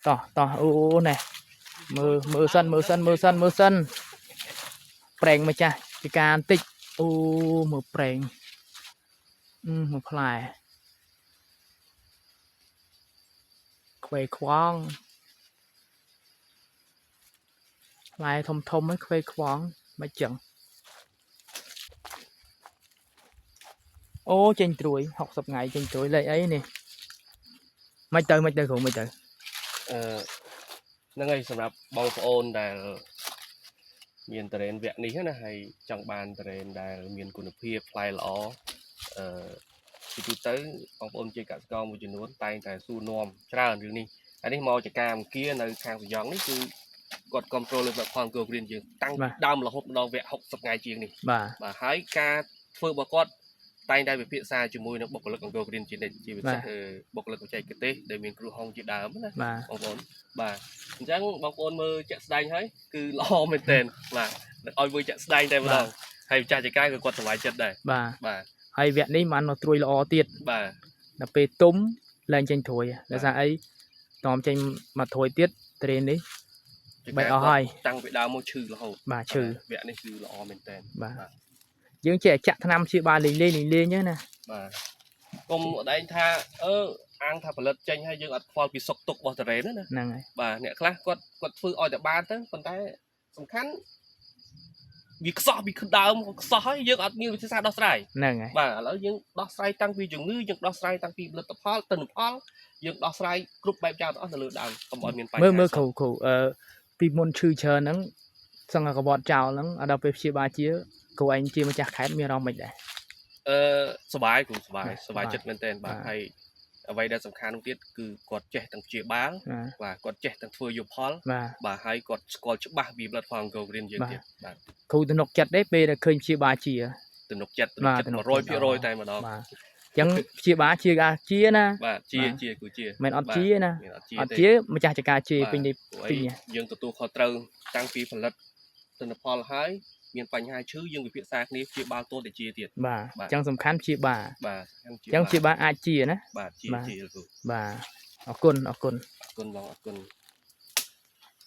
តោះតោះអូអូណែមើលមើលសិនមើលសិនមើលសិនមើលសិនប្រេងម្ចាស់ពីការបន្តិចអូមើលប្រេងអឺមើលផ្លែខ្វេខ្វងផ្លែធំធំហ្នឹងខ្វេខ្វងមិនចឹងអូចេញត្រួយ60ថ្ងៃចេញត្រួយលេខអីនេះមិនទៅមិនទៅគ្រូមិនទៅ អឺហ្នឹងហើយសម្រាប់បងប្អូនដែលមានតរេនវគ្គនេះណាហើយចង់បានតរេនដែលមានគុណភាពផ្លែល្អអឺជាទូទៅបងប្អូនជាកសិករមួយចំនួនតែងតែសួរនាំច្រើនរឿងនេះហើយនេះមកចការអង្គានៅខាងសយ៉ងនេះគឺគាត់គ្រប់គ្រងលើផលិតផលអង្គរគ្រីនយើងតាំងពីដើមរហូតដល់វគ្គ60ថ្ងៃជាងនេះ បាទ បាទហើយការធ្វើរបស់គាត់តែងតែពិភាក្សាជាមួយនឹងបុគ្គលិកអង្គរគ្រីនជានិច្ចជាពិសេសបុគ្គលិកបច្ចេកទេសដែលមានគ្រូហុងជាដើមណា បាទ បងប្អូនបាទអញ្ចឹងបងប្អូនមើលជាក់ស្ដែងហើយគឺល្អមែនទែនបាទឲ្យមើលជាក់ស្ដែងតែម្ដងហើយម្ចាស់ចការគឺគាត់សប្បាយចិត្តដែរ បាទ បាទ ហើយវគ្គនេះបានមកត្រួយល្អទៀត បាទ ដល់ពេលទុំឡើងចេញត្រួយដោយសារអីតอมចេញមកត្រួយទៀតត្រេននេះ ច បែកអស់ហើយ តាំងពីដើមមកឈឺរហូត បាទឈឺ វគ្គនេះគឺល្អមែនទែន បាទយើងចេះចាក់ថ្នាំព្យាបាលលេងលេងលេងលេងហ្នឹងណា បាទកុំអត់ឯងថាអឺអាងថាផលិតចេញហើយយើងអត់ខ្វល់ពីសុខទុក្ខរបស់តរេនណា ហ្នឹងហើយ បាទអ្នកខ្លះគាត់គាត់ធ្វើឲ្យតែបានទៅប៉ុន្តែសំខាន់វាខ្សោះពីដើមខ្សោះហើយយើងអត់មានវិធីសាស្ត្រដោះស្រាយ ហ្នឹងហើយ បាទឥឡូវយើងដោះស្រាយតាំងពីជំងឺយើងដោះស្រាយតាំងពីផលិតផលទិន្នផលយើងដោះស្រាយគ្រប់បែបយ៉ាងទាំងអស់នៅលើដើមកុំឲ្យមានបញ្ហា មើលមើលគ្រូគ្រូអឺពីមុនឈឺច្រើនហ្នឹងសង្ឃកវត្តចោលហ្នឹងដល់ពេលព្យាបាលជាគ្រូឯងជាម្ចាស់ខេត្តមានអារម្មណ៍មិនដែរ អឺសบายគ្រូសบาย បាទ សบายចិត្តមែនទែនបាទ បាទ ហើយអ្វីដែលសំខាន់នោះទៀតគឺគាត់ចេះទាំងព្យាបាល បាទ បាទគាត់ចេះទាំងធ្វើយោផល បាទ បាទហើយគាត់ស្គាល់ច្បាស់ពីផលិតផលអង្គរគ្រីនយើង បាទ ទៀតបាទ គ្រូទំនុកចិត្តទេពេលដែលឃើញព្យាបាលជា ទំនុកចិត្តទំនុកចិត្ត បាទទំនុកចិត្ត 100%តែម្ដង បាទអញ្ចឹងព្យាបាលជាការជាណា បាទជា បាទ ជាគឺជា មិនអត់ជាណា មានអត់ជាទេ អត់ជាម្ចាស់ចការជា បាទ ពេញនេះ ព្រោះអី ពេញហ៎ យើងទទួលខុសត្រូវតាំងពីផលិតទិន្នផលហើយមានបញ្ហាឈឺយើងពិភាក្សាគ្នាព្យាបាលទល់តែជាទៀត បាទ បាទ អញ្ចឹងសំខាន់ព្យាបាល បាទសំខាន់ អញ្ចឹងព្យាបាលអាចជាណា បាទជា បាទ ជាលោកគ្រូ បាទអរគុណអរគុណ អរគុណបងអរគុណ